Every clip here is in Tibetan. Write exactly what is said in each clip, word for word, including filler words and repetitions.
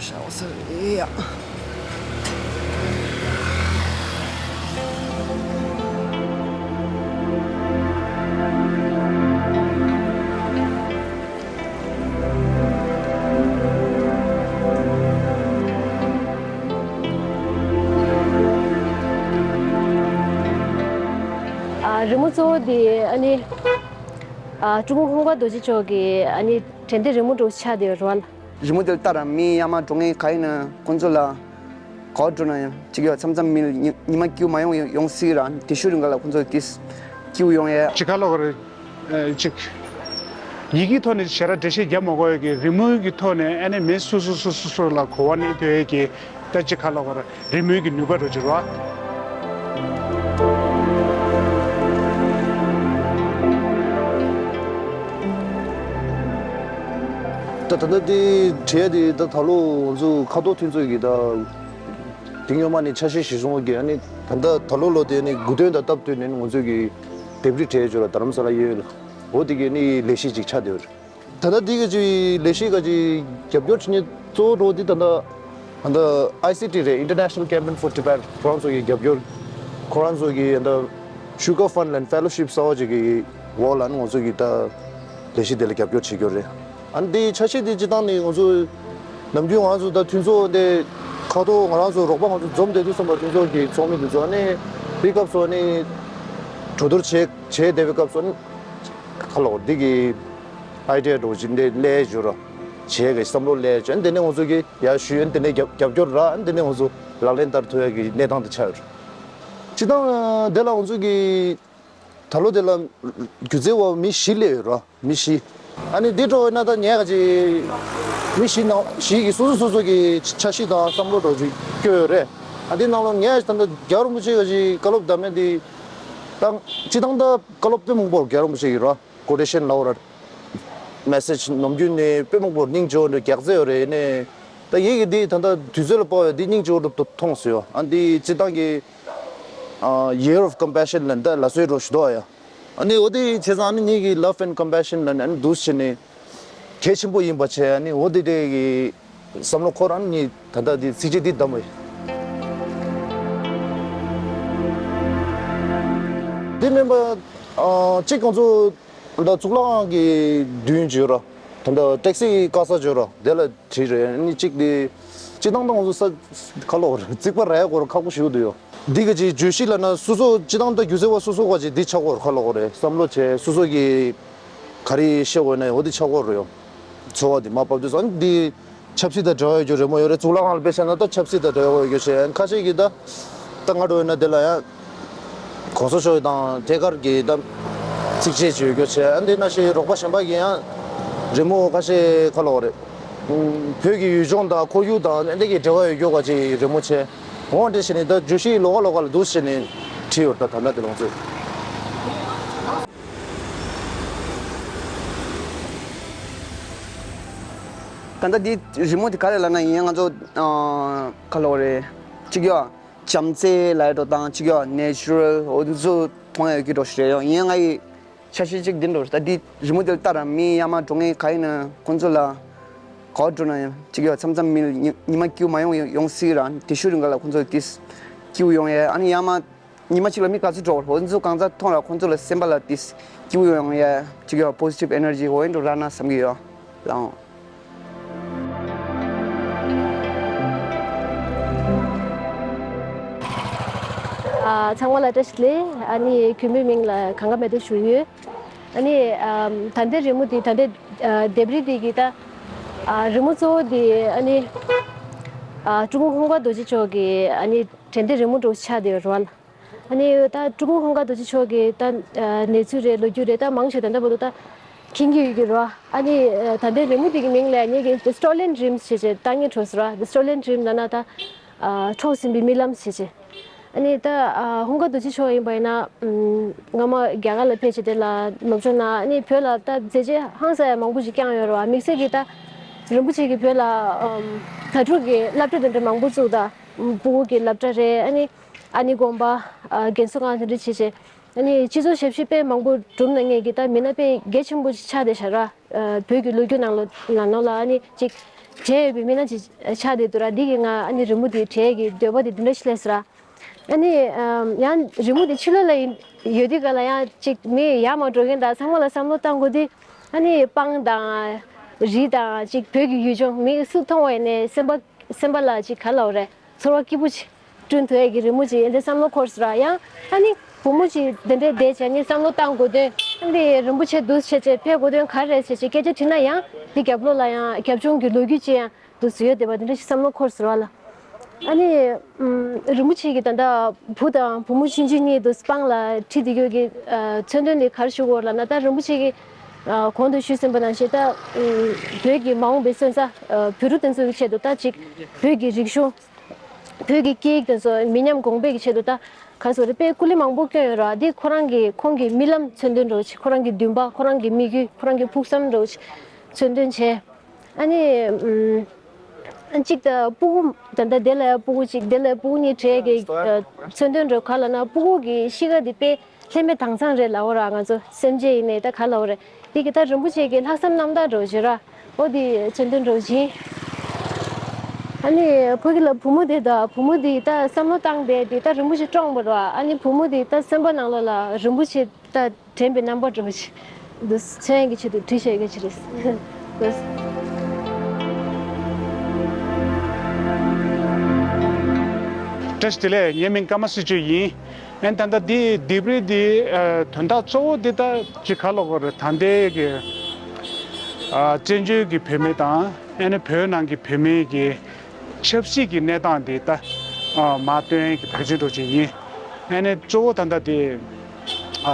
ཞའོ་སི་ཡ། ཨ། རི་མོ་གཙོ་བོ་དེ་ཨ་ནི། ཨ། སྐུ་ངོ་ཧུང་ག་རྡོ་རྗེ་མཆོག་གི་ཨ་ནི་དྲན་རྟེན་རི་མོ་འདྲ་བོ་ཆགས་བསྡད་ཡོད་རེད་བ། རི་མོ་དེ་ལ་ལྟ་ར། མི་ཡར་མར་འགྲོ་མཁན་ག་ཡིན་ན་ཁོང་ཚོ་ལ་ག་པར་འགྲོ་ན་ཡང་ཅིག་ཡོད། མཚམས་མཚམས་མི་ཉི་ཉི་མ་སྐྱིད་པོ་མ་ཡོང་ཡོང་སྲིད་ར། དེ་ཤུལ་རིང་ག་ལ་ཁོང་ཚོ་ལ་ཏིས་སྐྱིད་པོ་ཡོང་ཡས། ཅིག་ཁ་ལོ་ག་རེ། ཨ། ཅིག་ཡི་གེའི་ཐོག་ནས་ཞེ་དྲག་འགྲེལ་བཤད་རྒྱབ་མ་དགོས་ཡས་ཀྱི། རི་མོའི་གི་ཐོག་ནས་ཨ་ནི་མི་སོ་སོ་སོ་སོ་སོ་ལ་གོ་བ་ལེན་ཐུབ་ཡས་ཀྱི། ད་ཅིག་ཁ་ལོ་ག་རེ། རི་མོའི་གི་ནུས་པ་འདྲ་བོ་ཅིག་རེད་བ། ད་ད་ལྟ་དེ་བྲིས་དེ་ད་ད་ལོ་ང་ཚོ་ཁ་ཐོག་མཐུན་ཚོགས་ཀྱི་ད་དེ་སྔོན་མ་ནས་འཆར་གཞི་གཞིར་བཟུང་གི། ཨ་ནི་ད་ལྟ་ད་ལོ་ལོ་དེ་ནི་དགུ་སྟོན་དང་སྟབས་བསྟུན་ནས་ང་ཚོས་ཀྱི་ལྡེབས་རིས་བྲིས་ཡོད་ལ། རྡ་རམ་ས་ལ་གཡས་གཡོན་ལ། འོ་དེ་གི་ནི་ལས་གཞི་ཅིག་ཆགས་བསྡད་ཡོད་རེད། ད་ལྟ་འདི་གི་ཅིག་ལས་གཞི་ག་ཅིག་རྒྱབ་སྐྱོར་བྱེད་མཁན་གཙོ་བོ་འདྲ་བོ་འདི་ད་ལྟ་ད་ལྟ་ཨའི་སི་ཊི་རེད། International Campaign for Tibet། ཁོ་རང་ཚོ་གི་རྒྱབ་སྐྱོར། ཁོ་རང་ཚོ་གི་ད་Sugar Fund and Fellowship གསར་བ་ཅིག་གི་འོག་ལ་ནི་ང་ཚོ་གི་ད་ལས་གཞི་དེ་ལ་རྒྱབ་སྐྱོར་བྱེད་རྒྱུ་རེད། ཨ་ནི་འདི་འཆར་གཞི་འདི་སྤྱིར་བཏང་ནི་ང་ཚོ་ནམ་རྒྱུན་ང་ཚོ་ད་མཐུན་ཚོགས་འདི་ཁ་ཐོག་ང་རང་ཚོ་རོགས་པ་ང་ཚོ་འཛོམས་བསྡད་དུས་ཙམ་པ་མཐུན་ཚོགས་ཀྱི་ཚོགས་མི་འདི་ཚོ་ཨ་ནི་འདི་སྐབས་སུ་ཨ་ནི་གྲོས་བསྡུར་བྱེད་བྱེད་བསྡད་པའི་སྐབས་སུ་ཨ་ནི་ཁ་ལོ་འདི་གི་ཨའི་ཌི་ཡ་འདྲ་བོ་ཅིག་འདི་སླེབས་ཡོད་ར། བྱེད་ཀྱི་བསམ་བློ་སླེབས་བྱས། འདི་ནས་ང་ཚོ་གི་ཡར་ཞུ་ཡོད། འདི་ནས་རྒྱབ་རྒྱབ་སྐྱོར་རག་འདི་ནས་ང་ཚོ་ལག་ལེན་བསྟར་ཐུབ་ཡ་གི་གནས་སྟངས་དེ་ཆགས་ཡོད་རེད། སྤྱིར་བཏང་འདི་ལ་ང་ཚོ་གི་ད་ལོ་འདི་ལ་སྒྱུ་རྩལ་བ་མི་བཞི་སླེབས་ཡོད་ར། མི་བཞི། ཨ་ནི་འདི་འགྲོ་བས་ན་ད་ངས་ག་ཅིག་མི་བཞི་ནང་བཞི་གི་སོ་སོ་སོ་སོ་གི་འཆར་གཞི་དང་བསམ་བློ་འདྲ་བོ་ཅིག་བསྐྱོན་ཡོད་རེད། ཨ་འདི་ནང་ལ་ངས་ད་ལྟ་རྒྱལ་བ་རིན་པོ་ཆེ་ག་ཅིག་བཀའ་སློབ་གདམས་ངག་འདི་ད་སྤྱིར་བཏང་ད་བཀའ་སློབ་དཔེ་མང་པོ་རྒྱལ་བ་རིན་པོ་ཆེ་གི་ར། Quotation ལབ་དགོས་རེད། མེ་སེཇ་ནམ་རྒྱུན་ནས་དཔེ་མང་པོ་སྙིང་རྗེ་བོ་འདྲ་རྒྱག་རྩིས་ཡོད་རེད། ཡིན་ནའི་ད་ངེད་ཀྱིས་འདི་ད་ལྟ་དུས་ཚོད་ལ་དཔག་པའི་འདི་སྙིང་རྗེ་བོ་འདྲ་མཐོང་སོང་ཡོད། ཨ་འདི་སྤྱིར་བཏང་གི་ཨ་Year of Compassion ལབ་འདི་ལ་སོའི་འགྲོ་ཞུ་དོ་ཡ། ཨ་ནི་འོ་དེ་བྱས་ཙང་ཨ་ནི་ངེད་ཀྱི་Love and Compassion ལབ་ནས་ཨ་ནི་འདུག་བྱས་ནས་གལ་ཆེན་པོ་ཡིན་པ་བྱས། ཨ་ནི་འོ་དེ་དེ་གི་བསམ་བློ་འཁོར། ཨ་ནི་ངས་ད་ལྟ་འདི་ཚིགས་བཅད་འདི་བདམས་པ་ཡིན། འདི་མིན་པ་ཨ་གཅིག་ཁོང་ཚོ་ད་གཙུག་ལག་ཁང་གི་མདུན་བརྗོད་ར། ད་ལྟ་ཊེག་སི་ཀ་ས་བརྗོད་ར་དེ་ལ་བྲིས་རེད། ཨ་ནི་གཅིག་དེ་སྤྱིར་བཏང་ད་ང་ཚོ་ས་ཁ་ལོ་རེད། རྩིག་པ་ར་ཡ་སྐོར་ཁག་པོ་ཞིག་འདུག་ཡོ། འདི་ག་ཅིག་བརྗོད་གཞི་ལབ་ན་སོ་སོ་སྤྱིར་བཏང་ད་སྒྱུ་རྩལ་བ་སོ་སོ་ག་ཅིག་འདི་ཆགས་སྐོར་ཁ་ལོ་རེད། བསམ་བློ་བྱས་སོ་སོ་གི་ག་རེ་བཤད་དགོས་ན་འོ་འདི་ཆགས་སྐོར་རེད་ཡོ། འཚོ་བ་འདི་མ་བབས་དུས་སོ་འདི། ཆབ་སྲིད་དང་འབྲེལ་བ་ཡོད་རྒྱུ་རི་མོ་ཡོད་རེད། གཙུག་ལག་ཁང་ལ་དཔེ་བཞག་ན་ད་ཆབ་སྲིད་དང་འབྲེལ་བ་ཡོད་རྒྱུ་བྱས། ཁ་ཤས་ཀྱིས་ད་ད་ང་འགྲོ་ཡོད་ན་དེ་ལ་ཡང་གོང་ས་མཆོག་དང་ཐད་ཀར་གྱི་ད་ཚིགས་བཅད་ཅིག་ཡོད་རྒྱུ་བྱས། འདི་ནང་བཞིན་རོགས་པ་གཞན་པ་གིས་ཡང་རི་མོ་ཁ་ཤས་ཁ་ལོ་རེད། བོད་ཀྱི་ཡུལ་ལྗོངས་དང་ཁོར་ཡུག་དང་འདི་གི་འབྲེལ་བ་ཡོད་རྒྱུ་ག་ཅིག་རི་མོ་བྱས། འོང་འདྲ་བྱས་ནས་ད་བརྗོད་གཞི་ལོགས་ཀ་ལོགས་ཀ་ལ་འདུག་བྱས་ནས་བྲིས་ཡོད། ད་ད་ལྟ་དེ་ལོངས་སྤྱོད། ད་ལྟ་འདི་རི་མོ་འདི་ག་རེ་ལབ་ན་ཡིན། ང་ཚོ་ཨ་ག་ལབ་དགོས་རེད། གཅིག་ཡོད་བྱམས་བརྩེ་ལབ་ཡ་འདྲ་དང་། གཅིག་ཡོད་ནེ་ཅུ་རལ། འོ་འདི་ཚོ་མཐོང་ཡ་ཡོད་ཀྱི་འདྲ་ཞིག་རེད་ཡོ། ཡིན་ཡང་ང་ཡི་འཆར་གཞི་གཅིག་འདི་འདྲ་རེད། ད་འདི་རི་མོ་འདི་ལ་ལྟ་ར། མི་ཡར་མར་འགྲོ་མཁན་ག་ཡིན་ན་ཁོང་ཚོ་ལ་ག་པར་འགྲོ་ན་ཡང་གཅིག་ཡོད་མཚམས་མཚམས་མི་ཉི་ཉི་མ་སྐྱིད་པོ་མ་ཡོང་ཡོང་སྲིད་ར། དེ་ཤུལ་རིང་ག་ལ་ཁོང་ཚོ་ལ་ཏིས་སྐྱིད་པོ་ཡོང་ཡ། ཨ་ནི་ཡར་མར་ཉི་མ་གཅིག་ལ་མི་ག་ཚོད་འགྲོ་བར་འོ་ཚོ་གང་ཚ་མཐོང་ར། ཁོང་ཚོ་ལ་སེམས་པ་ལ་ཏིས་སྐྱིད་པོ་ཡོང་ཡ། གཅིག་ཡོད་པོ་ཟི་ཊིབ་ཨེ་ནར་ཇི་འོ་ཡིན་འགྲོ་རག་ན་བསམ་གྱི་ཡོད་ལགས། ཨ་ཚང་མ་ལ་བཀྲ་ཤིས་བདེ་ལེགས། ཨ་ནི་གུས་མོའི་མིང་ལ་གངས་དཀར་མེ་ཏོག་ཞུ་ཡོད། ཨ་ནི་ཨམ་ད་ལྟའི་རི་མོ་འདི་ད་ལྟའི་ཨ་ལྡེབས་རིས་འདི་གི་ད་ཨ་རི་མོ་གཙོ་བོ་འདི་ཨ་ནི་ཨ་སྐུ་ངོ་ཧུང་ག་རྡོ་རྗེ་མཆོག་གི་ཨ་ནི་དྲན་རྟེན་རི་མོ་འདྲ་བོ་ཆགས་བསྡད་ཡོད་རེད་བ། ཨ་ནི་ད་སྐུ་ངོ་ཧུང་ག་རྡོ་རྗེ་མཆོག་གི་ད་ཨ་གནས་ཚུལ་རེད། ལོ་རྒྱུས་རེད། ད་མང་ཆེ་ད་ལྟ་བར་དུ་ད་མཁྱེན་གྱི་ཡོད་ཀྱི་རེད་བ། ཨ་ནི་ཨ་ད་ལྟའི་རི་མོ་འདི་གི་མིང་ལ་ངེད་ཀྱིས་Stolen Dreams ཞེས་བྱས་ལྟ་ངན་འཕྲོག་ཟེར་བ། Stolen Dream ལབ་ན་ད་ཨ་འཕྲོག་ཟིན་པའི་རྨི་ལམ་ཞེས་བྱས། ཨ་ནི་ད་ཨ་ཧུང་ག་རྡོ་རྗེ་མཆོག་ཡིན་པ་ཡིན་ན་ཨམ་སྔ་མ་རྒྱ་གར་ལ་ཕེབས་བྱས་དེ་ལ་ནུབ་ཕྱོགས་ནང་ཨ་ནི་བོད་ལ་ད་མཛད་རྗེས་ཧང་སང་ཡ་མང་པོ་ཞིག་བསྐྱངས་ཡོད་རེད་བ། དམིགས་བསལ་གྱིས་ད་རིན་པོ་ཆེ་གིས་བོད་ལ་ཨམ་དྭ་ཕྲུག་གི་སློབ་གྲྭ་དེ་འདྲ་མང་པོ་བཙུགས། ད་ཕྲུ་གུ་གི་སློབ་གྲྭ་རེད། ཨ་ནི་ཨ་ནེ་དགོན་པ། ཨ་རྒན་གསོ་ཁང་དེ་འདྲ་བྱས་བྱས། ཨ་ནི་སྤྱི་ཚོགས་ཞབས་ཞུ་དཔེ་མང་པོ་བསྒྲུབས་གནང་མཁན་གྱི་ད་མི་སྣ་དཔེ་གལ་ཆེན་པོ་ཞིག་ཆགས་བསྡད་ཤག་ར། ཨ་བོད་ཀྱི་ལོ་རྒྱུས་ནང་ལོ་ནང་ལོགས་ལ་ཨ་ནི་ཅིག་ བྲེལ་ཡོད་པའི་མི་སྣ་ཅིག་ཆགས་བསྡད་འདུག་ར། འདི་གིས་ང་ཨ་ནི་རི་མོ་འདི་བྲེལ་གྱི་འདོད་པ་འདི་འདི་འདྲ་ཞིག་སླེབས་སོང་ར། ཨ་ནི་ཨམ་ཡང་རི་མོ་འདི་ཕྱི་ལོགས་ལ་ཡིན་ཡོད་དུས་ག་ལ་ཡང་ཅིག་མི་ཡར་མར་འགྲོ་མཁན་དང་ཚང་མ་ལ་བསམ་བློ་བཏང་དགོས་དུས། ཨ་ནི་སྤང་དང་རི་དང་ཅིག་བོད་ཀྱི་ཡུལ་ལྗོངས་མི་སུ་མཐོང་བ་ཡིན་ནའི་སེམས་པ་སེམས་པ་ལ་ཅིག་ག་ལབ་རེད། ཚོར་བ་སྐྱིད་པོ་ཅིག་བསྐྲུན་ཐུབ་ཡས་ཀྱི་རི་མོ་ཅིག་འདི་བསམ་བློ་འཁོར་སོང་ར། ཡང་ཨ་ནི་བུ་མོ་ཅིག་འདི་འདྲའི་བསྡད་བྱས་ནས་བསམ་བློ་བཏང་དགོས་དོན། ཨ་ནི་རིན་པོ་ཆེ་འདུག་བྱས་བྱས་ཕེབས་དགོས་དོན་ག་རེ་རེད་བྱས་བྱས་སྐད་ཆ་དྲིས་ན། ཡང་འདི་རྒྱབ་ལོགས་ལ་ཡང་རྒྱབ་ལྗོངས་ཀྱི་ལོ་རྒྱུས་ཅིག་ཡང་འདུག་སེ་ཡོད་བསྡད་པ་འདི་འདྲ་ཞིག་བསམ་བློ་འཁོར་སོང་ར་ལ། ཨ་ནི་ཨམ་རིན་པོ་ཆེ་གིས་ད་ལྟ་བུ་དང་བུ་མོ་ཆུང་ཆུང་གཉིས་འདུག་སྤང་ལ་ཁྲིད་བསྡད་ཡོད་ཀྱི་ཨ་མཚོན་དོན་འདི་ག་རེ་ཞུ་དགོས་རེད་ལབ་ན། ད་རིན་པོ་ཆེ་གིས་ཨ་གོང་དུ་ཞུས་ཟིན་པ་ནང་བཞིན་ད་ཨམ་བོད་ཀྱི་མ་འོངས་པའི་སོན་རྩ་ཨ་བོད་ཕྲུག་དེ་ཚོ་གི་ཆེད་དུ་ད་ཅིག་བོད་ཀྱི་རིག་གཞུང་། བོད་ཀྱི་སྐད་ཡིག་དེ་ཚོ་མི་ཉམས་གོང་འཕེལ་གྱི་ཆེད་དུ་ད་ག་ཟེར་རེད། དཔེ་སྐུ་ལས་མང་པོ་བསྐྱོན་ཡོད་ར། འདི་ཁོ་རང་གི་ཁོང་གི་རྨི་ལམ་མཚོན་དོན་འདྲ་བོ་ཅིག་ཁོ་རང་གི་འདུན་པ། ཁོ་རང་གི་དམིགས་ཡུལ། ཁོ་རང་གི་ཕུགས་བསམ་འདྲ་བོ་ཅིག་མཚོན་དོན་བྱས། ཨ་ནི་ཨམ་གཅིག་ད་སྤུ་གུ་ད་ལྟ་དེ་ལ་སྤུ་གུ་གཅིག་དེ་ལ་སྤུ་གུ་གཉིས་བྲལ་གྱི་ཨ་མཚོན་དོན་འདྲ་བོ་ག་ལབ་ན། སྤུ་གུ་གི་གཤིས་ཀ་འདི་དཔེ་ལྷད་མེད་དྭངས་གཙང་རེད་ལབ་འོ་ར། ང་ཚོ་སེམས་ཅན་ཡིན་ནའི་ད་ག་ལབ་འོ་རེད། དེ་གི་ད་རིན་པོ་ཆེ་གི་ལྷག་བསམ་རྣམ་དག་འདྲ་བོ་ཅིག་ར། འོ་དེ་མཚོན་དོན་འདྲ་བོ་ཅིག་ཨ་ནི་ཕ་གི་ལ་བུ་མོ་དེ་དང་བུ་མོ་དེ་ད་བསམ་བློ་བཏང་བས་དེ་ད་རིན་པོ་ཆེ་བཀྲོངས་པ་ར། ཨ་ནི་བུ་མོ་དེ་ད་སེམས་པ་ནང་ལོགས་ལ་རིན་པོ་ཆེ་ད་དྲན་པའི་རྣམ་པ་འདྲ་བོ་ཅིག་འདུག་མཚོན་ཡས་ཀྱི་ཆེད་དུ་བྲིས་བཞག་ཡོད་ཀྱི་རེད། བཀྲ་ཤིས་བདེ་ལེགས། ངའི་མིང་ཀརྨ་སྲིད་ཆོས་ཡིན། ཨན་ད་ལྟ་འདི་ལྡེབས་རིས་འདི་ཨ་དོན་དག་གཙོ་བོ་འདི་ད་ཅི་ག་ལབ་དགོས་རེད། ད་ལྟའི་གི་ཨ་བཙན་བྱོལ་གྱི་བོད་མི་དང་ཨ་ནི་བོད་ནང་གི་བོད་མིའི་གི་ཆབ་སྲིད་ཀྱི་གནས་སྟངས་འདི་ད་ཨ་མར་སྟོན་གྱི་བར་ཆད་འགྲོ་ཅིག་ཡིན། ཨ་ནི་གཙོ་བོ་ད་ལྟ་འདི་ཨ་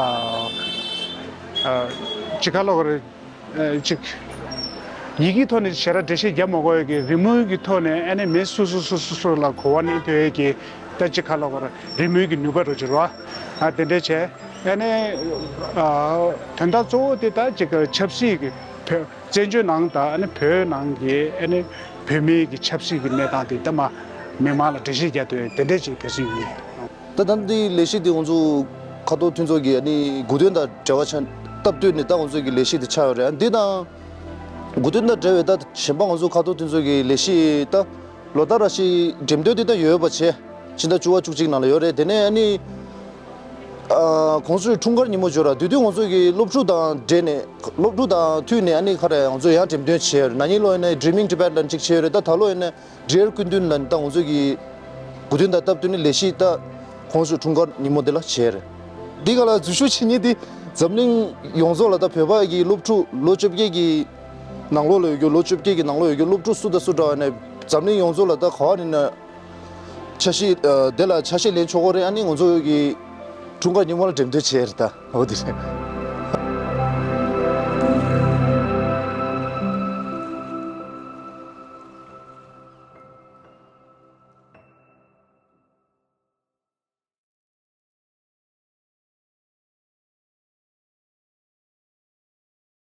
ཨ་ཅི་ག་ལབ་དགོས་རེད། ཨ་ཅིག་ཡི་གེའི་ཐོག་ནས་ཞེ་དྲག་འགྲེལ་བཤད་རྒྱབ་མ་དགོས་ཡས་ཀྱི་རི་མོའི་གི་ཐོག་ནས་ཨ་ནི་མི་སོ་སོ་སོ་སོ་སོ་ལ་གོ་བ་ལེན་ཐུབ་ཡས་ཀྱི་ད་ཅི་ག་ལབ་དགོས་རེད། རི་མོའི་གི་ནུས་པ་འདྲ་ཅིག་རེད་བ། ཨ་དེ་འདྲ་བྱས་ཨ་ནི་ཨ་དོན་དག་གཙོ་བོ་དེ་ད་ཅིག་ཆབ་སྲིད་ཀྱི་བོད་བཙན་བྱོལ་ནང་དང་ཨ་ནི་བོད་ནང་གི་ཨ་ནི་བོད་མིའི་གི་ཆབ་སྲིད་ཀྱི་གནས་སྟངས་དེ་ད་མ་མི་མང་ལ་འགྲེལ་བཤད་རྒྱག་ཐུབ་ཡས་དེ་འདྲ་ཅིག་གལ་སྲིད་ཡིན། ད་ད་འདི་ལས་གཞི་འདི་ང་ཚོ་ཁ་ཐོར་མཐུན་ཚོགས་ཀྱི་ཨ་ནི་དགུ་སྟོན་དང་འབྲེལ་བ་ཆ་སྟབས་བསྟུན་ནས་ད་ང་ཚོ་གི་ལས་གཞི་འདི་ཆགས་ཡོད་རེད། འདི་དང་དགུ་སྟོན་དང་འབྲེལ་བའི་ད་གཞན་པ་ང་ཚོ་ཁ་ཐོར་མཐུན་ཚོགས་ཀྱི་ལས་གཞི་ད་ལོ་ལྟར་ར་ཞིག་འགྲེམས་སྟོན་འདི་ད་ཡོད་པ་བྱས། ཕྱི་ཟླ་བཅུ་པ་བཅུ་གཅིག་ནང་ལ་ཡོད་རེད། དེ་ནས་ཨ་ནི་ཨ་གོང་ས་མཆོག་འཁྲུངས་སྐར་ཉིན་མོ་ཅིག་ཡོད་ར། དེ་དུས་ང་ཚོ་གི་སློབ་ཕྲུག་དང་འབྲེལ་ནས་སློབ་ཕྲུག་དང་མཐུད་ནས་ཨ་ནི་ཁ་རེ་ང་ཚོ་ཡང་འགྲེམས་སྟོན་བྱས་ཡོད་རེད། ན་ནིང་ལོ་ཡིན་ན་Dreaming Tibet ལབ་ཅིག་བྱས་ཡོད་རེད། ད་ད་ལོ་ཡིན་ན་Dear Kundun ལ་ད་ང་ཚོ་གི་དགུ་སྟོན་དང་སྟབས་བསྟུན་ནས་ལས་གཞི་ད་གོང་ས་མཆོག་འཁྲུངས་སྐར་ཉིན་མོ་འདི་ལ་བྱས་རེད། འདི་ག་ལ་འཛུལ་ཞུགས་བྱེད་མཁན་འདི་འཛམ་གླིང་ཡོངས་རྫོགས་ལ་ད་བོད་པ་གི་སློབ་ཕྲུག་ལོ་བཅོ་བརྒྱད་ཀྱི་ནང་ལོགས་ལ་ཡོད་རྒྱུ། ལོ་བཅོ་བརྒྱད་ཀྱི་ནང་ལོགས་ཡོད་རྒྱུ་སློབ་ཕྲུག་སུ་དང་སུ་འདྲ་བ་ནས་འཛམ་གླིང་ཡོངས་རྫོགས་ལ་ད་ག་བ་ནས་ན་ཆ་ཤས་ཨ་དེ་ལ་ཆ་ཤས་ལེན་ཆོག་གི་རེད། ཨ་ནི་ང་ཚོ་གི་འཁྲུངས་སྐར་ཉིན་མོ་ལ་འགྲེམས་སྟོན་བྱས་རེད། ད་འོ་དེ་རེད།